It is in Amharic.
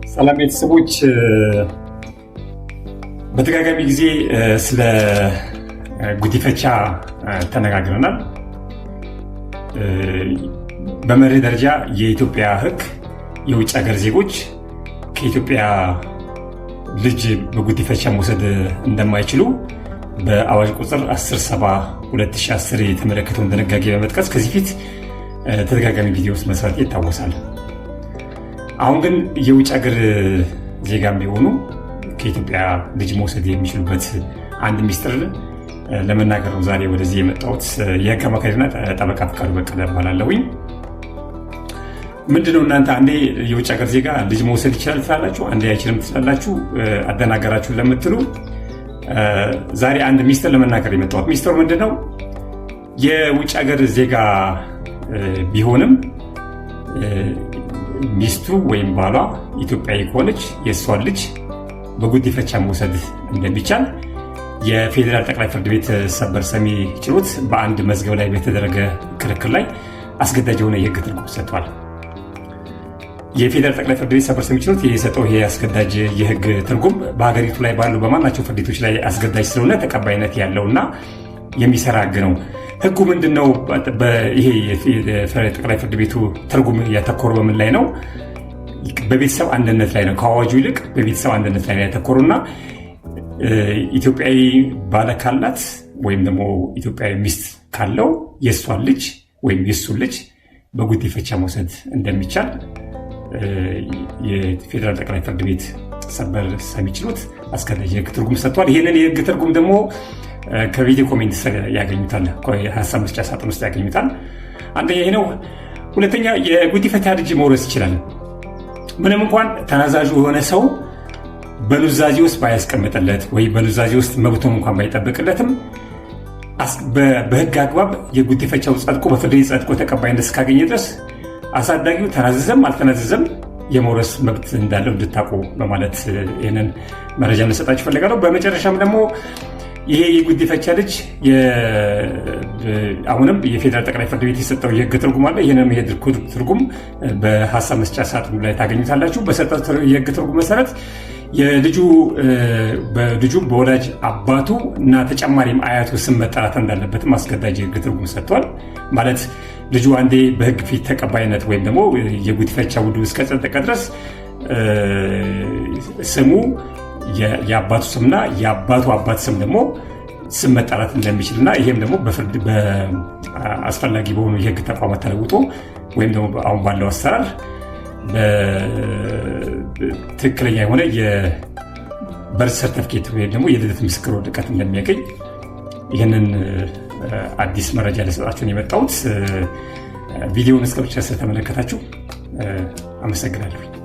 ሰላም ቤተሰቦች፣ በተደጋጋሚ ጊዜ ስለ ጉዲፈቻ ተነጋግረናል። በመርህ ደረጃ የኢትዮጵያ ሕግ የውጭ ሀገር ዜጎች ከኢትዮጵያ ልጅ በጉዲፈቻ መውሰድ እንደማይችሉ በአዋጅ ቁጥር 1070 2010 የተመለከተውን ድንጋጌ በመጥቀስ ከዚህ ፊት ተደጋጋሚ ቪዲዮ ውስጥ መስራት ይታወሳል። አሁን ግን የውጭ ሀገር ዜጋም ቢሆኑ ከኢትዮጵያ ልጅ መውሰድ የሚችሉበት አንድ ሚስጥር ለመናገር ነው ዛሬ ወደዚህ የመጣሁት። የህግ አማካሪና ጠበቃ ፍቃዱ በቀለ እባላለሁኝ። ምንድነው እናንተ አንዴ የውጭ ሀገር ዜጋ ልጅ መውሰድ ይችላል ትላላችሁ፣ አንዴ አይችልም ትላላችሁ፣ አደናገራችሁ ለምትሉ ዛሬ አንድ ሚስጥር ለመናገር የመጣሁት። ሚስጥሩ ምንድነው? የውጭ ሀገር ዜጋ ቢሆንም ሚስቱ ወይም ባሏ ኢትዮጵያዊ ከሆነች የእሷን ልጅ በጉዲፈቻ መውሰድ እንደሚቻል የፌዴራል ጠቅላይ ፍርድ ቤት ሰበር ሰሚ ችሎት በአንድ መዝገብ ላይ በተደረገ ክርክር ላይ አስገዳጅ የሆነ የህግ ትርጉም ሰጥቷል። የፌዴራል ጠቅላይ ፍርድ ቤት ሰበር ሰሚ ችሎት የሰጠው ይሄ አስገዳጅ የህግ ትርጉም በሀገሪቱ ላይ ባሉ በማናቸው ፍርድ ቤቶች ላይ አስገዳጅ ስለሆነ ተቀባይነት ያለውና የሚሰራ ህግ ነው። ህጉ ምንድን ነው? ይሄ ጠቅላይ ፍርድ ቤቱ ትርጉም ያተኮሩ በምን ላይ ነው? በቤተሰብ አንድነት ላይ ነው። ከአዋጁ ይልቅ በቤተሰብ አንድነት ላይ ነው ያተኮሩና ኢትዮጵያዊ ባለ ካላት ወይም ደግሞ ኢትዮጵያዊ ሚስት ካለው የእሷን ልጅ ወይም የእሱን ልጅ በጉዲፈቻ መውሰድ እንደሚቻል የፌዴራል ጠቅላይ ፍርድ ቤት ሰበር ሰሚ ችሎት አስገዳጅ የህግ ትርጉም ሰጥቷል። ይህንን የህግ ትርጉም ደግሞ ከቪዲዮ comment ስር ያገኙታል፣ ሀሳብ መስጫ ሳጥን ውስጥ ያገኙታል። አንደኛ ይህ ነው። ሁለተኛ የጉዲፈቻ ልጅ መውረስ ይችላል። ምንም እንኳን ተናዛዡ የሆነ ሰው በኑዛዜ ውስጥ ባያስቀምጥለት ወይ በኑዛዜ ውስጥ መብቱን እንኳን ባይጠብቅለትም በህግ አግባብ የጉዲፈቻው ጸድቆ በፍርድ ቤት ጸድቆ ተቀባይነት እስካገኘ ድረስ አሳዳጊው ተናዘዘም አልተናዘዘም የመውረስ መብት እንዳለው እንድታውቁ በማለት ይህንን መረጃ ልሰጣችሁ እፈልጋለሁ። በመጨረሻም ደግሞ ይሄ የጉዲፈቻ ልጅ አሁንም የፌዴራል ጠቅላይ ፍርድ ቤት የሰጠው የህግ ትርጉም አለ። ይህንም የህግ ትርጉም በሀሳብ መስጫ ሳጥኑ ላይ ታገኙታላችሁ። በሰጠው የህግ ትርጉም መሰረት የልጁ በልጁ በወላጅ አባቱ እና ተጨማሪም አያቱ ስም መጠራት እንዳለበትም አስገዳጅ የህግ ትርጉም ሰጥቷል። ማለት ልጁ አንዴ በህግ ፊት ተቀባይነት ወይም ደግሞ የጉዲፈቻ ውሉ እስከጸደቀ ድረስ ስሙ የአባቱ ስምና የአባቱ አባት ስም ደግሞ ስም መጠራት እንደሚችልና ይሄም ደግሞ በፍርድ አስፈላጊ በሆኑ የህግ ተቋማት ተለውጦ ወይም ደግሞ አሁን ባለው አሰራር ትክክለኛ የሆነ የ birth certificate ወይም ደግሞ የልደት ምስክር ወረቀት እንደሚያገኝ ይህንን አዲስ መረጃ ልሰጣችሁ የመጣሁት። ቪዲዮውን እስከ መጨረሻ ስለተመለከታችሁ አመሰግናለሁ።